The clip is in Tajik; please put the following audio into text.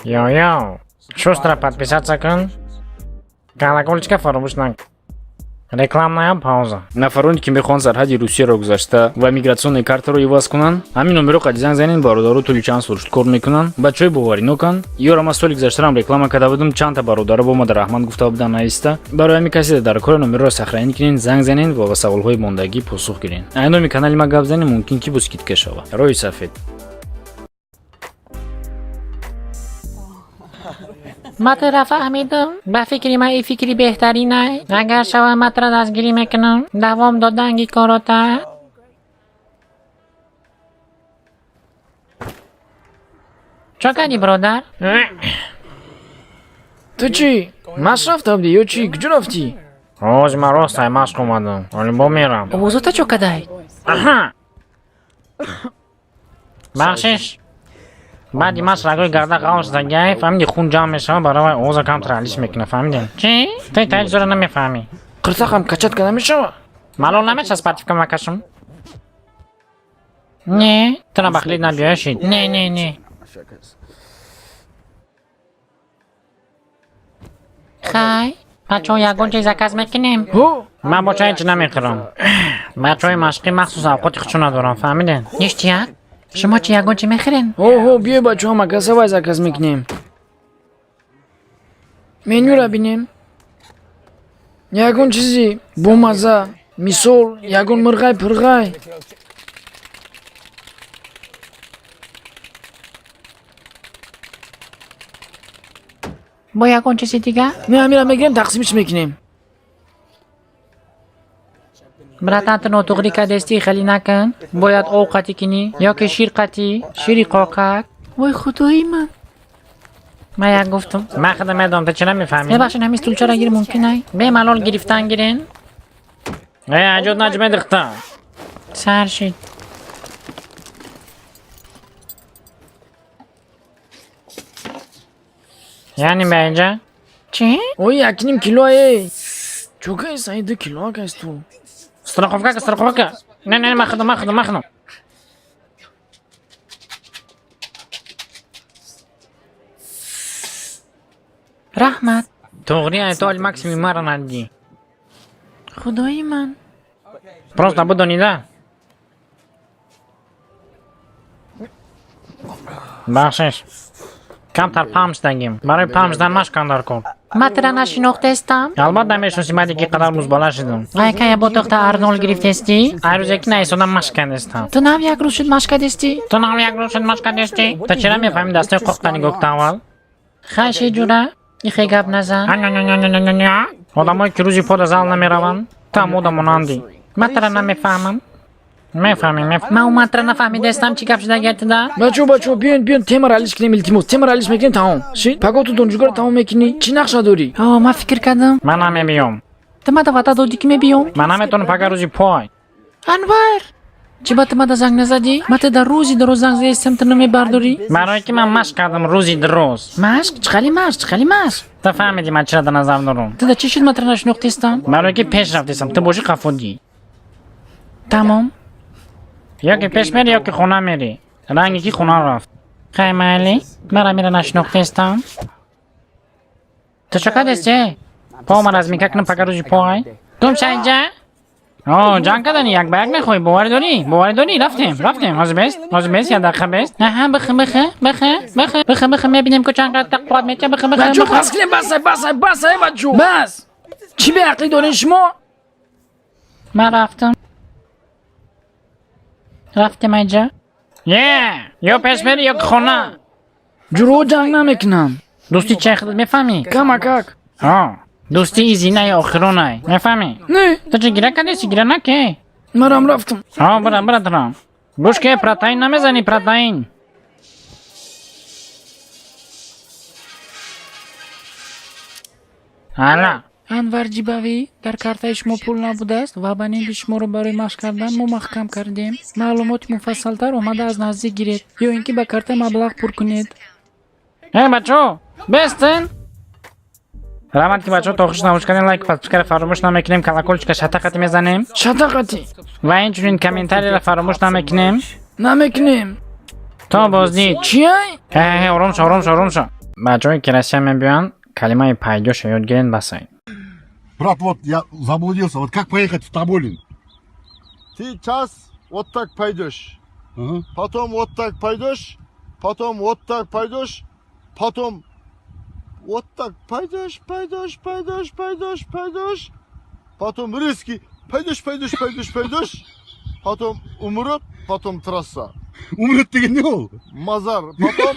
Йо-йо, шустро подписаться кун, колокольчика фаромӯш накун. Рекламная пауза. Нафароне, ки мехоҳанд сарҳади Русияро гузашта ва миграционный картаро иваз кунанд, ҳамин номеро қади занг занед. Бародаро тӯли чанд сол шуд кор мекунанд, бачаҳои бовариноканд. Ёра ман соли гузаштарам реклама карда будам, чандта бародаро бо мада раҳмат гуфта буданд нависта. Барои ҳамин касе дар кори номерро сохранить кунед, занг занед ва ба саволҳои мондагӣ посух гиред. Ай номи канали ма гап занед, мумкин ки бо скидка шава. Роҳи сафед. Ма тура фаҳмидам. Ба фикри ман ин фикри беҳтаринай. Агар шава, ма тура дастгирӣ мекунам. Давом доданги корота. Чо кардӣ, биродар? Ту чӣ, машқ рафта будӣ ё чӣ? Куҷо рафтӣ? Ҳози ман рост ай машқ омадам. Ҳоли бо мерам. Овозота чо кадай? Аҳа. Бахшиш. Баъди машқ рагои гарда ғавз задагиай, фаҳмиди, хун ҷамъ мешавад, барои вай овоза камтар алиш мекунад, фаҳмидем? Чӣ? Ту таи чизоро намефаҳмӣ. Қирсақам качать карда мешава? Малол намеша спортивка макашам? Не, тура бахлид набиёшид. Не, не, не. Хай, бачаҳо, ягон чиз заказ мекунем? Ҳо. Ман бо чай ҳеч намехӯрам. Бачаҳои машқӣ махсус авқоти худшон надоранд, фаҳмидем? Ништяк. Шумо чӣ, ягон чӣ мехӯрен? Ҳо, ҳо, биёй, бачаҳо, макасавай заказ мекунем. Менюра бинем, ягон чизи бомаза, мисол, ягон мирғай пирғай. Бо ягон чизи дигар? Не, ҳамира мегирем, тақсимиш мекунем. Братан, ту нотуғрӣ кардестӣ, хеле накун. Бояд об қатӣ кунӣ ё ки шир қатӣ, шири қоқак. Вой, худои ман! Ман як гуфтам. Ман худам медонам, ту чӣ намефаҳмӣ? Мебахшед, ҳамин стулчаро гир мумкин ай? Бемалол гирифтан гирен. Э, аҷод наҷме дихта. Сар шид. Яъне ба инҷа? Чӣ? Ой, якним кило е чокай сай, 2 кило акайс ту. Страховка, страховка. Не, не, ман худам, ман худам, ман худам. Раҳмат. Туғри ай, ту ҳоли максимум маро надидӣ. Худои ман! Просто бидонида. Бахшиш. Камтар пам шудагим. Барои пам шудан машқ дар кор. Ман тура нашинохтестам. Албатта мешиносӣ, ман диги қадар музбала шудам. Ай кая ботоқта Арнолд гирифтестӣ? Ай рӯзе ки наисодам машқ кардестам. Ту нав як рӯз шуд машқ кардестӣ? Ту нав як рӯз шуд машқ кардестӣ? Ту чира мефаҳмӣ? Дастои қоқта нигоҳ кун аввал. Хай ши, ҷура, ихе гап назан. Одамое ки рӯзи пода зал намераванд, ту ҳам ода монандӣ. Ман тура намефаҳмам. Мефаҳмӣ, мефаҳмӣ. Ман умуман тура нафаҳмидаистам, чӣ гап шуда гардида? Бачаҳо, бачаҳо, биён, биён, темаро алиш кунем, илтимос. Темаро алиш мекунем, тамом шид. Паго ту донҷугаро тамом мекунӣ, чӣ нақша дорӣ? О, ман фикр кардам. Ман намебиём. Ту мада ваъда додӣ, ки мебиём. Ман наметавонам, пага рӯзи пой. Анвар, чӣ ба ту мада занг назадӣ? Ман ту дар рӯзи дароз занг заестам, ту намебардорӣ. Барое ки ман машқ кардам рӯзи дароз. Машқ? Чӣ қали машқ, чӣ қали машқ? Ту фаҳмидӣ, ман чира дар назар дорам. Ту да чӣ шуд, ман тура нашинохтестам? Барое ки пеш рафтестам, ту бошӣ қафодӣ. Тамом. Ё ки пеш мери, ё ки хона мерӣ. Ранге ки хона рафт. Хай, майли, мара мира нашинохтестам. Ту чӣ кардести? По ман разминка кунам, пага рӯзи пой. Гум ша инҷа. О, ҷанг кардани, як ба як мехоҳӣ? Боварӣ дорӣ? Боварӣ дорӣ? Рафтем, рафтем. Ҳозир бест, ҳозир бест, як дақиқа бест. Аҳа, бихе, бихе, бихе, бихе, бихе, бихе, мебинем, ку чанд қадр қувват метия, бихе, бихе. Бачаҳо, бихе. бас кунем, басай, басай, басай, бачаҳо, бас! Чӣ беақлӣ дорен шумо? Ман рафтам, рафтем айҷа. Е, ё пеш мери, ё ки хона. Ҷуроҳо ҷанг намекунанд. Дӯстӣ чай худат мефаҳмӣ? Камакак. О, дӯстӣ и зинаи охиронай, мефаҳмӣ? Не. Ту чӣ гира кардеси? Гира наке. Марам рафтам. О, бира, бира турам. Гӯш ке, протеин намезанӣ, протеин? Ала. Анвар Ҷибавӣ, дар картаи шумо пул набудааст ва абоненти шуморо барои машқ кардан мо маҳкам кардем. Маълумоти муфассалтар омада аз наздик гиред ё ин ки ба карта маблағ пур кунед. Э, бачаҳо, бестен. Раҳмат, ки бачаҳо то охирш тамошо кардем. Лайк, подпискаро фаромӯш намекунем, колокольчика шатақати мезанем. Шатақати. Ва инчунин комментарийро фаромӯш намекунем. Намекунем. То боздид. Чиай? Э, ором шо, ором шо, ором шо. Бачаҳое, ки Россия мебиёянд, калимаи «пойдёшь» а ёд гирен, басай. Брат, вот я заблудился. Вот как поехать в Таболин? Ты час вот так пойдешь, потом вот так пойдешь, потом вот так пойдешь, потом вот так пойдешь, пойдешь, пойдешь, пойдешь, пойдешь, потом резкий пойдешь, пойдешь, пойдешь, пойдешь, потом умрет, потом трасса. Умрет деген не ол? Мазар, потом.